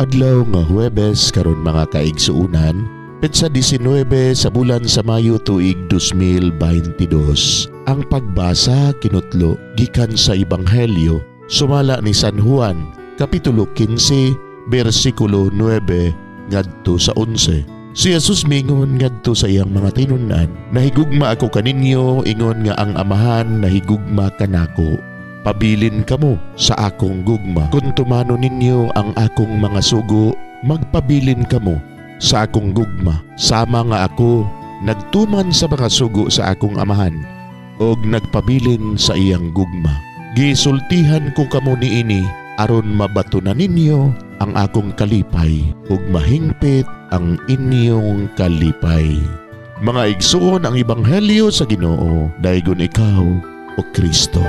Adlaw nga Huwebes karon, mga kaigsuonan, petsa 19 sa bulan sa Mayo, tuig 2022. Ang pagbasa kinutlo gikan sa Ebanghelyo sumala ni San Juan, kapitulo 15, bersikulo 9 ngadto sa 11. Si Jesus mingon ngadto sa iyang mga tinun-an, "Nahigugma ako kaninyo ingon nga ang Amahan nahigugma kanako. Pabilin kamo sa akong gugma. Kung tumanon ninyo ang akong mga sugo, magpabilin kamo sa akong gugma, sama nga ako nagtuman sa mga sugo sa akong Amahan og nagpabilin sa iyang gugma. Gisultihan ko kamo niini aron mabatunan ninyo ang akong kalipay ug mahingpit ang inyong kalipay." Mga igsuon, ang ebanghelyo sa Ginoo. Daygon ikaw, o Kristo.